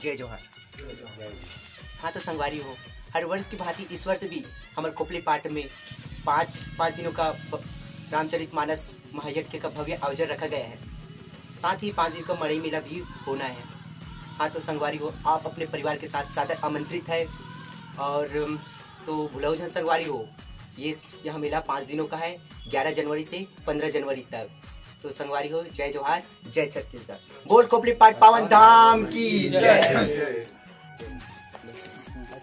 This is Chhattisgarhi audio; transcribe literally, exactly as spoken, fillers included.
जय जोहार। हाँ तो संगवारी हो, हर वर्ष की भांति इस वर्ष भी हमर खोपली पाट में पाँच पाँच दिनों का ब- रामचरित मानस महायज्ञ का भव्य आयोजन रखा गया है। साथ ही पाँच दिन का मड़ई मेला भी होना है। हाँ तो संगवारी हो, आप अपने परिवार के साथ सादर आमंत्रित है। और अम, तो भुलाओ झन संगवारी हो, ये यह मेला पाँच दिनों का है, ग्यारह जनवरी से पन्द्रह जनवरी तक। तो संगवारी हो, जय जोहार, जय छत्तीसगढ़। बोल खोपली पाट पावन धाम की जय।